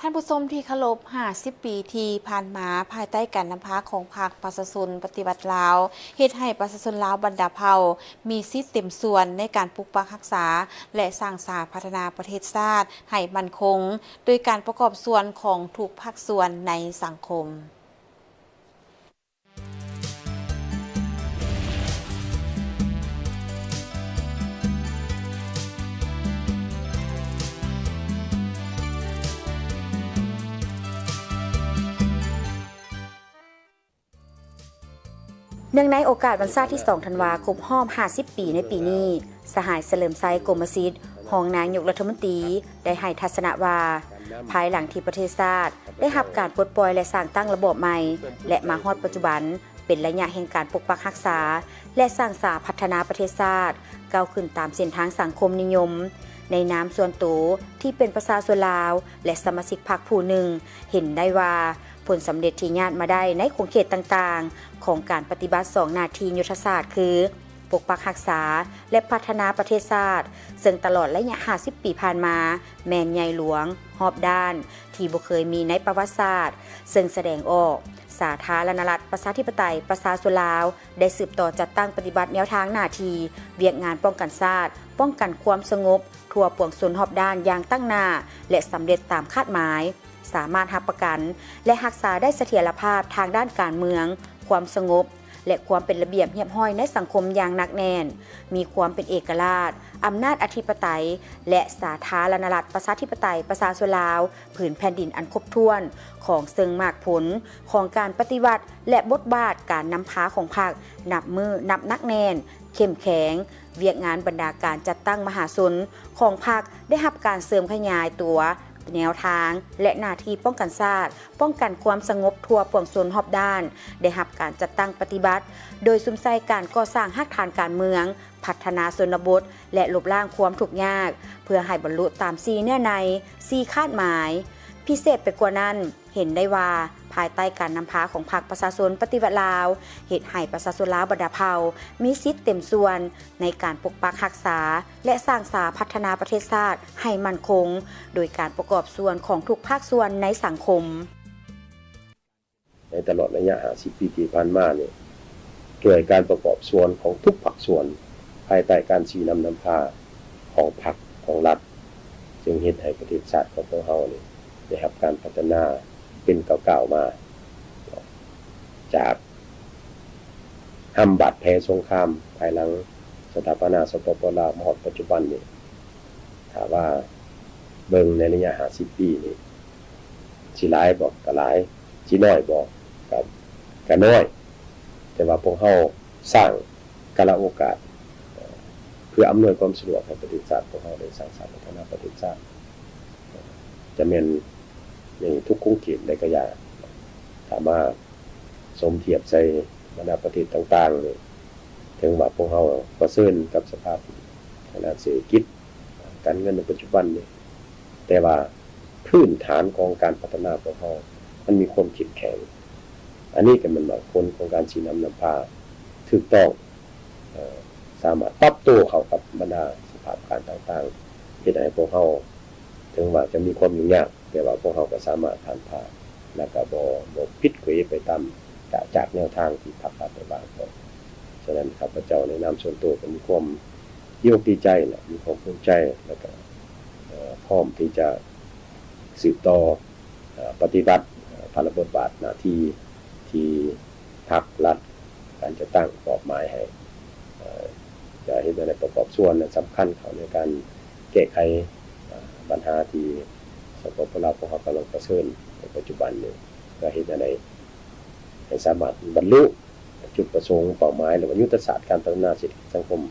ທ່ານຜູ້ຊົມທີ່ເຄົາລົບ, ຫ້າສິບປີທີ່ຜ່ານມາ, ພາຍໃຕ້ການນຳພາຂອງພັກປະຊາຊົນປະຕິວັດລາວ, ເຮັດໃຫ້ປະຊາຊົນລາວບັນດາເຜົ່າມີສິດເຕັມສ່ວນໃນການປົກປັກຮັກສາ ແລະ ສ້າງສາພັດທະນາປະເທດຊາດໃຫ້ໝັ້ນຄົງ, ໂດຍການປະກອບສ່ວນຂອງທຸກພາກສ່ວນໃນສັງຄົມ. ເນື່ອງໃນໂອກາດວັນຊາດທີສອງທັນວາ ຄົບຮອບຫ້າສິບປີໃນປີນີ້, ສະຫາຍ ສະເຫຼີມໄຊ ກົມມະສິດ ຮອງນາຍົກລັດຖະມົນຕີ ໄດ້ໃຫ້ທັດສະນະວ່າ, ພາຍຫຼັງທີ່ປະເທດຊາດໄດ້ຮັບການປົດປ່ອຍ ແລະ ສ້າງຕັ້ງລະບອບໃໝ່ ແລະ ມາຮອດປັດຈຸບັນ ເປັນໄລຍະແຫ່ງການປົກປັກຮັກສາ ແລະ ສ້າງສາພັດທະນາປະເທດຊາດ ກ້າວຂຶ້ນຕາມເສັ້ນທາງສັງຄົມນິຍົມ. ໃນນາມສ່ວນໂຕທີ່ເປັນປະຊາຊົນລາວ ແລະ ສະມາຊິກພັກຜູ້ໜຶ່ງ ເຫັນໄດ້ວ່າ ຜົນສຳເລັດທີ່ຍາດມາໄດ້ໃນຂົງເຂດຕ່າງໆ ຂອງການປະຕິບັດສອງໜ້າທີ່ຍຸດທະສາດ ຄື ປົກປັກຮັກສາ ແລະ ພັດທະນາປະເທດຊາດ, ເຊິ່ງຕະຫຼອດໄລຍະຫ້າສິບປີຜ່ານມາ ແມ່ນໃຫຍ່ຫຼວງ, ຮອບດ້ານ, ທີ່ບໍ່ເຄີຍມີໃນປະຫວັດສາດ, ເຊິ່ງສະແດງອອກ ສາທາລະນະລັດ ປະຊາທິປະໄຕ ປະຊາຊົນລາວ ໄດ້ສືບຕໍ່ຈັດຕັ້ງປະຕິບັດແນວທາງໜ້າທີ່, ວຽກງານປ້ອງກັນຊາດ, ປ້ອງກັນຄວາມສະຫງົບທົ່ວປວງຊົນຮອບດ້ານຢ່າງຕັ້ງໜ້າ ແລະ ສຳເລັດຕາມຄາດໝາຍ, ສາມາດຮັບປະກັນ ແລະ ຮັກສາໄດ້ສະຖຽນລະພາບທາງດ້ານການເມືອງ, ຄວາມສະຫງົບ ແລະ ຄວາມເປັນລະບຽບຮຽບຮ້ອຍໃນສັງຄົມຢ່າງໜັກແໜ້ນ, ມີຄວາມເປັນເອກະລາດ, ອຳນາດອະທິປະໄຕ ແລະ ສາທາລະນະລັດ ປະຊາທິປະໄຕ ປະຊາຊົນລາວ ພື້ນແຜ່ນດິນອັນຄົບຖ້ວນ ຂອງເຊິ່ງໝາກຜົນຂອງການປະຕິວັດ ແລະ ບົດບາດການນຳພາຂອງພັກ ນັບມື້ນັບໜັກແໜ້ນ, ເຂັ້ມແຂງ, ວຽກງານບັນດາການຈັດຕັ້ງມະຫາຊົນຂອງພັກ ໄດ້ຮັບການເສີມຂະຫຍາຍຕົວ, ແນວທາງ ແລະ ໜ້າທີ່ປ້ອງກັນຊາດ, ປ້ອງກັນຄວາມສະຫງົບທົ່ວປວງຊົນຮອບດ້ານ ໄດ້ຮັບການຈັດຕັ້ງປະຕິບັດ, ໂດຍສຸມໃສ່ການກໍ່ສ້າງຮາກຖານການເມືອງ, ພັດທະນາຊົນນະບົດ ແລະ ລົບລ້າງຄວາມທຸກຍາກ ເພື່ອໃຫ້ບັນລຸຕາມສີ່ເນື້ອໃນ, ສີ່ຄາດໝາຍ. ພິເສດໄປກວ່ານັ້ນ, ເຫັນໄດ້ວ່າ ພາຍໃຕ້ການນຳພາຂອງພັກປະຊາຊົນປະຕິວັດລາວ ເຮັດໃຫ້ປະຊາຊົນລາວບັນດາເຜົ່າມີສິດເຕັມສ່ວນໃນການປົກປັກຮັກສາ ແລະ ສ້າງສາພັດທະນາປະເທດຊາດໃຫ້ໝັ້ນຄົງ ໂດຍການປະກອບສ່ວນຂອງທຸກພາກສ່ວນໃນສັງຄົມ. ໃນຕະຫຼອດໄລຍະຫ້າສິບປີທີ່ຜ່ານມານີ້ ດ້ວຍການປະກອບສ່ວນຂອງທຸກພາກສ່ວນ ພາຍໃຕ້ການຊີ້ນຳນຳພາຂອງພັກຂອງລັດ ຈຶ່ງເຮັດໃຫ້ປະເທດຊາດຂອງພວກເຮົານີ້ໄດ້ຮັບການພັດທະນາເປັນກ້າວໆມາ ຈາກຫ້ຳບາດແຜສົງຄາມພາຍຫຼັງສະຖາປະນາ ສປປ ລາວ ມາຮອດປັດຈຸບັນນີ້ ຖ້າວ່າເບິ່ງໃນໄລຍະຫ້າສິບປີນີ້ ຊິຫຼາຍບໍ່? ກໍຫຼາຍ. ຊິນ້ອຍບໍ່? ກໍ ກໍນ້ອຍ. ແຕ່ວ່າພວກເຮົາສ້າງກາລະໂອກາດ ເພື່ອອຳນວຍຄວາມສະດວກໃຫ້ປະເທດຊາດຂອງເຮົາໄດ້ສ້າງສາພັດທະນາປະເທດຊາດ ຈະແມ່ນໃນທຸກຂົງເຂດໃດກໍຢ່າ ຖ້າມາສົມທຽບໃສ່ບັນດາປະເທດຕ່າງໆນີ້ ເຖິງວ່າພວກເຮົາປະເຊີນກັບສະພາບທາງດ້ານເສດຖະກິດ ການເງິນໃນປັດຈຸບັນນີ້ ແຕ່ວ່າພື້ນຖານຂອງການພັດທະນາຂອງເຮົາ ມັນມີຄວາມເຂັ້ມແຂງ. ອັນນີ້ກໍແມ່ນວ່າຜົນຂອງການຊີ້ນຳນຳພາຖືກຕ້ອງ ເອີ ສາມາດປັບໂຕເຂົ້າກັບບັນດາສະພາບການຕ່າງໆ ເຮັດໃຫ້ພວກເຮົາ ເຖິງວ່າຈະມີຄວາມຫຍຸ້ງຍາກ ແຕ່ວ່າພວກເຮົາກໍສາມາດຜ່ານຜ່ານ ແລະ ກໍບໍ່ ບໍ່ຜິດເຂວໄປຕາມຈາກ ຈາກແນວທາງທີ່ພັກລັດໄດ້ວາງໄວ້. ສະນັ້ນ ຂ້າພະເຈົ້າໃນນາມສ່ວນໂຕກໍມີຄວາມດີອົກດີໃຈ ແລະ ມີຄວາມພູມໃຈ ແລະ ກໍ ເອີ ພ້ອມທີ່ຈະສືບຕໍ່ ເອີ ປະຕິບັດ ເອີ ພາລະບົດບາດໜ້າທີ່ທີ່ພັກລັດ ການຈັດຕັ້ງມອບໝາຍໃຫ້ ເອີ ຈະເຮັດໃຫ້ໄດ້ປະກອບສ່ວນອັນສຳຄັນເຂົ້າໃນການແກ້ໄຂ ເອີ ບັນຫາທີ່ ສປປ ລາວ ພວກເຮົາກຳລັງປະເຊີນໃນປັດຈຸບັນນີ້ ເພື່ອເຮັດໃຫ້ໄດ້ ໃຫ້ສາມາດບັນລຸຈຸດປະສົງ, ເປົ້າໝາຍ ຫຼືວ່າຍຸດທະສາດການພັດທະນາເສດຖະກິດສັງຄົມ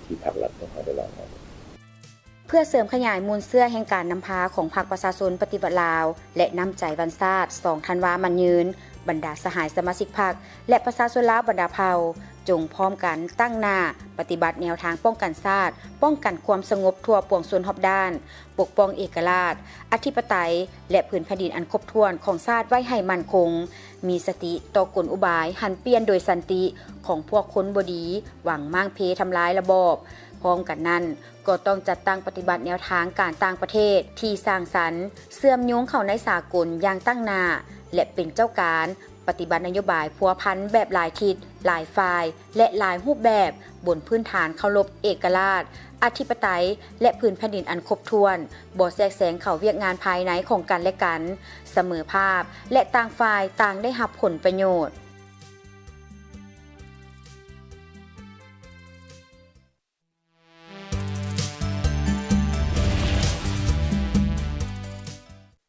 ທີ່ພັກລັດພວກເຮົາໄດ້ວາງໄວ້. ເພື່ອເສີມຂະຫຍາຍມູນເຊື້ອແຫ່ງການນຳພາຂອງພັກປະຊາຊົນປະຕິວັດລາວ ແລະ ນ້ຳໃຈວັນຊາດ ສອງທັນວາໝັ້ນຍືນ, ບັນດາສະຫາຍສະມາຊິກພັກ ແລະ ປະຊາຊົນລາວບັນດາເຜົ່າ ຈົ່ງພ້ອມກັນຕັ້ງໜ້າປະຕິບັດແນວທາງປ້ອງກັນຊາດ, ປ້ອງກັນຄວາມສະຫງົບທົ່ວປວງຊົນຮອບດ້ານ, ປົກປ້ອງເອກະລາດ, ອະທິປະໄຕ ແລະ ພື້ນແຜ່ນດິນອັນຄົບຖ້ວນຂອງຊາດໄວ້ໃຫ້ໝັ້ນຄົງ, ມີສະຕິຕໍ່ກົນອຸບາຍຫັນປ່ຽນໂດຍສັນຕິຂອງພວກຄົນບໍ່ດີ ຫວັງມ້າງເພທຳລາຍລະບອບ ພ້ອມກັນນັ້ນ, ກໍຕ້ອງຈັດຕັ້ງປະຕິບັດແນວທາງການຕ່າງປະເທດທີ່ສ້າງສັນ, ເຊື່ອມໂຍງເຂົ້າໃນສາກົນຢ່າງຕັ້ງໜ້າ ແລະ ເປັນເຈົ້າການປະຕິບັດນະໂຍບາຍພົວພັນແບບຫຼາຍທິດ, ຫຼາຍຝ່າຍ ແລະ ຫຼາຍຮູບແບບ, ບົນພື້ນຖານເຄົາລົບເອກະລາດ, ອະທິປະໄຕ ແລະ ພື້ນແຜ່ນດິນອັນຄົບຖ້ວນ, ບໍ່ແຊກແຊງເຂົ້າວຽກງານພາຍໃນຂອງກັນແລະກັນ, ສະເໝີພາບ ແລະ ຕ່າງຝ່າຍຕ່າງໄດ້ຮັບຜົນປະໂຫຍດ.